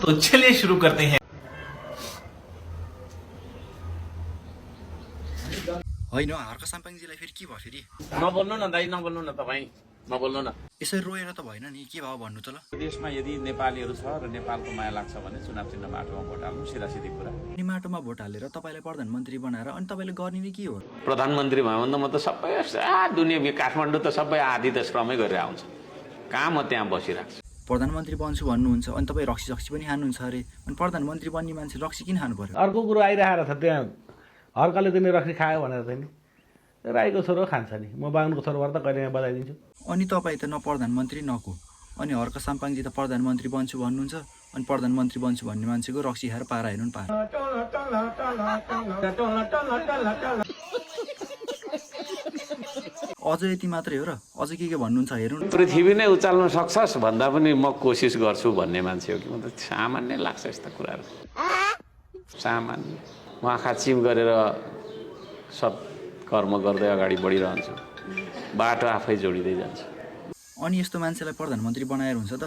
तो चलिए शुरू करते हैं। होइन हर्क साम्पाङजीलाई फेरि के भयो फेरि नबोल्नु न दाइ, नबोल्नु न तपाईँ, नबोल्नु न। यसरी रोएर त भएन नि के भयो भन्नु त ल देशमा यदि नेपालीहरू छ र नेपालको माया लाग्छ भने चुनाव चिन्ह माटोमा भोट हाल्नु, सिधासिधी कुरा। अनि माटोमा भोट हालेर तपाईँलाई प्रधानमन्त्री बनाएर अनि तपाईँले गर्ने नै के हो प्रधानमन्त्री भयो भने त म त सबै दुनियाँ काठमाडौँ त सबै आधी त श्रमै गरेर आउँछ, कहाँ म त्यहाँ बसिरहेको छु। प्रधानमन्त्री बन्छु भन्नुहुन्छ अनि तपाईँ रक्सी सक्सी पनि खानुहुन्छ अरे अनि प्रधानमन्त्री बन्ने मान्छे रक्सी किन खानु पर्यो अर्को कुरो आइरहेको छ त्यहाँ हर्कले त नि रक्सी खायो भनेर चाहिँ नि राईको छोरो खान्छ नि, म बाहुनको छोरोबाट त कहिले यहाँ बजाइदिन्छु। अनि तपाईँ त न प्रधानमन्त्री नको अनि हर्क साम्पाङजी त प्रधानमन्त्री बन्छु भन्नुहुन्छ अनि प्रधानमन्त्री बन्छु भन्ने मान्छेको रक्सी खाएर पारा हेर्नु नि पारा अझ यति मात्रै हो र अझ के भन्नुहुन्छ हेर्नु पृथ्वी नै उचाल्न सक्छस् भन्दा पनि म कोसिस गर्छु भन्ने मान्छे हो कि म त सामान्य लाग्छ यस्ता कुराहरू, सामान्य। म आँखा चिम गरेर सब कर्म गर्दै अगाडि बढिरहन्छु, बाटो आफै जोडिँदै जान्छ। अनि यस्तो मान्छेलाई प्रधानमन्त्री बनाएर हुन्छ त